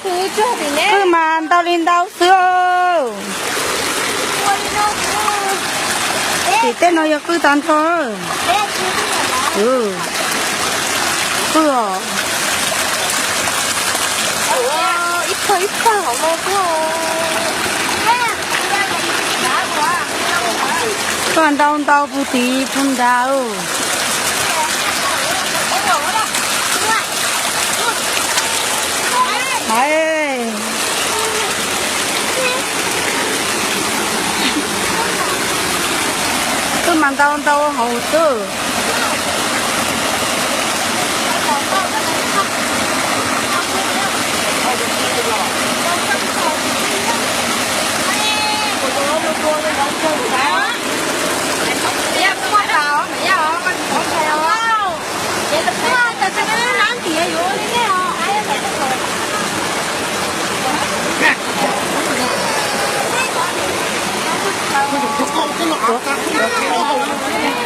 Qwj mas ntau li ntau xwb. Tim tej no yog qwj tag nrho. Qwj os. Koj ntau ntau puag tid puag nrad. Twb mas ntau ntau hauv twb.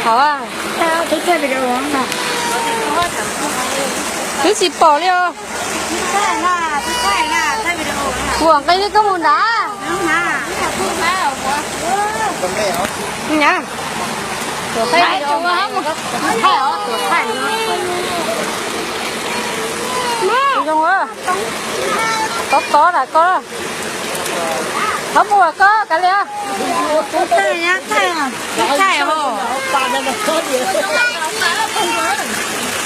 Hov, twb tsis pom li os. Kuv nqi li koj mus nrad. Tuam thaij, tuam thaij. Zoo, tob tob lam koj. Thaub mus lam koj kav liam.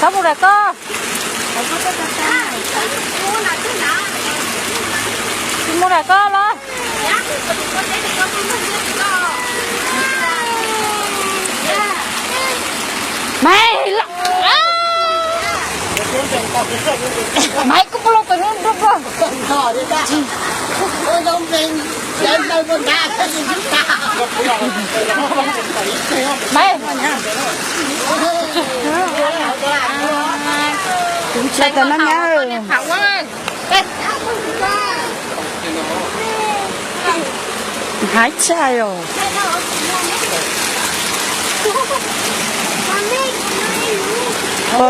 Thaub mus lam koj. Tsis mus lam koj los. Maiv, maiv, koj puas los tom no nrog koj. Maiv. Tsis tau na nyab. Haib tshaj os.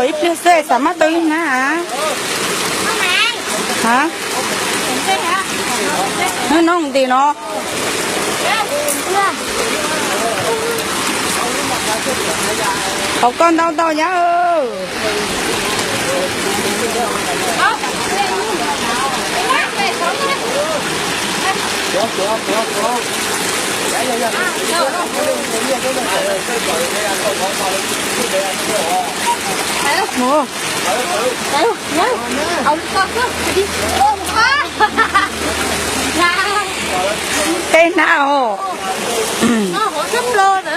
Ib pliag xwb xav maj tau ib hnab. A, hnub no ntim no. Hauv koj ntau ntau nyab. Tej hnab os.